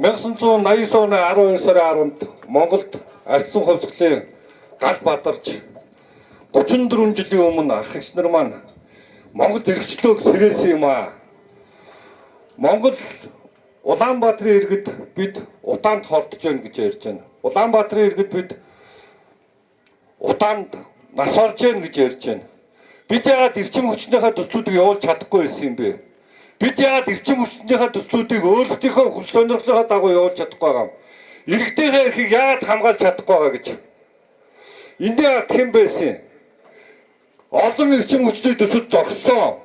1989 оны 12 сарын 10-нд Монголд арьсан хувьсгалын гал бадарч 34 жилийн өмнө ах эгч нар маань Монгол эрхчлөөг сэрээсэн юм аа. Монгол Улаанбаатарын иргэд бид утаанд хордож байна гэж ярьж байна. Улаанбаатарын иргэд бид утаанд нас орж байна гэж ярьж байна. Бид яагаад эрчим хүчнийхээ төслүүдийг явуулж чадахгүй байсан юм бэ? Бид яагаад эрчим хүчнийхээ төслүүдийг өөрсдийнхөө хүс сонирхлынхаа дагуу явуулж чадахгүй байгаа юм? Иргэдийнхээ эрхийг яагаад хамгаалж чадахгүй байгаа гэж. Эндээ ард хэн байсан юм? Олон эрчим хүчний төсөл зогссон.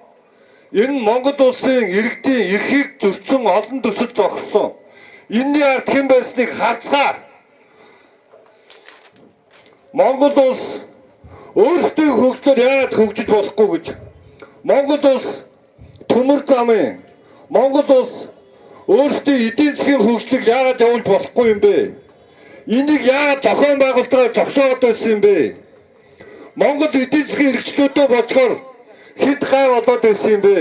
Энэ Монгол улсын иргэдийн эрхийг зөрчсөн олон төсөл зогссон. Энэний ард хэн байсныг харцгаа. Монгол улс өөрсдийн хөгжлөөр яагаад хөгжиж болохгүй гэж. Монгол улс төмөр замын, Монгол улс өөрсдийн эдийн засгийн хөгжлийг яагаад явуулж болохгүй юм бэ? Энийг яагаад зохион байгуулалтаар зогсоогод байсан юм бэ? Монгол эдийн засгийн эрхчлөөтэй болцохоор хэд гай болоод байсан юм бэ?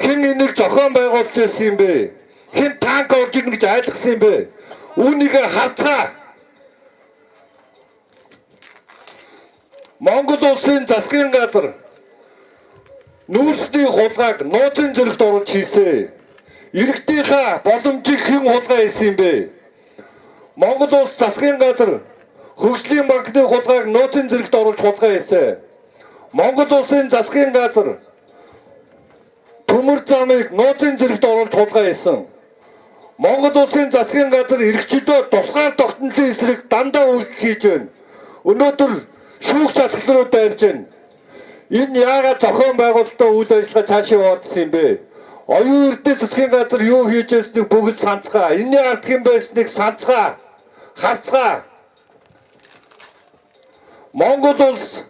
Хэн энийг зохион байгуулж байсан юм бэ? Хэн танк орж ирнэ гэж айлгсан юм бэ? Үүнийг харцгаа. Монгол улсын засгийн газар нүүрсний хулгайг нууцын зэрэгт оруулж хийсэ. Иргэдийнхаа боломжийг хэн хулгай хийсэн юм бэ? Монгол улс засгийн газар хөгжлийн банкны хулгайг нууцын зэрэгт оруулж хулгай хийсэн. Монгол улсын засгийн газар төмөр замыг нууцын зэрэгт оруулж хулгай хийсэн. Монгол улсын засгийн газар эрхчлөө тусгаар тогтнолын эсрэг дандаа үйлдэл хийж байна. Өнөөдөр шүүх засаглал руу дайрж байна. Энэ яагаад зохион байгуулалтаа үйл ажиллагаа цаашаа явуулсан юм бэ? Оюун эрдэнэ засгийн газар юу хийж байсныг бүгд санацгаа. Энэний ард хэн байсныг санацгаа. Харцгаа. Монгол улс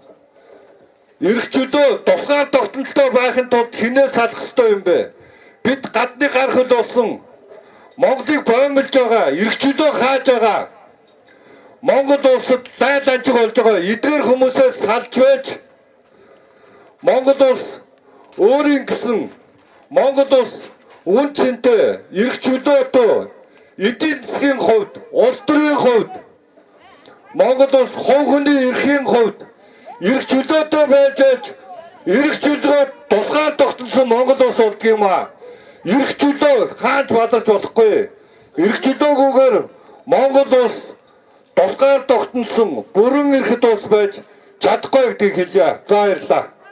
эрхчлөө тусгаар тогтнолтой байхын тулд хинээ салах ёстой юм бэ? Бид гадны гар хөл болсон Монголыг боомлж байгаа, эрхчлөө хааж байгаа. Монгол улсад лай ланчиг болж байгаа эдгээр хүмүүсээс салж байж Монгол улс өөрийн гэсэн Монгол улс үн цэнтэй эрх чөлөөтэй эдийн засгийн хувьд, улс төрийн хувьд Монгол улс хувь хүний эрхийн хувьд эрх чөлөөтэй байж байж эрх чөлөө тусгаар тогтносон Монгол улс болдго юм аа. Эрх чөлөө хаанч бадарч болохгүй. Эрх чөлөөгүйгээр Монгол улс тусгаар тогтносон бүрэн эрхт улс байж чадахгүй гэдгийг хэлье. За баярлалаа.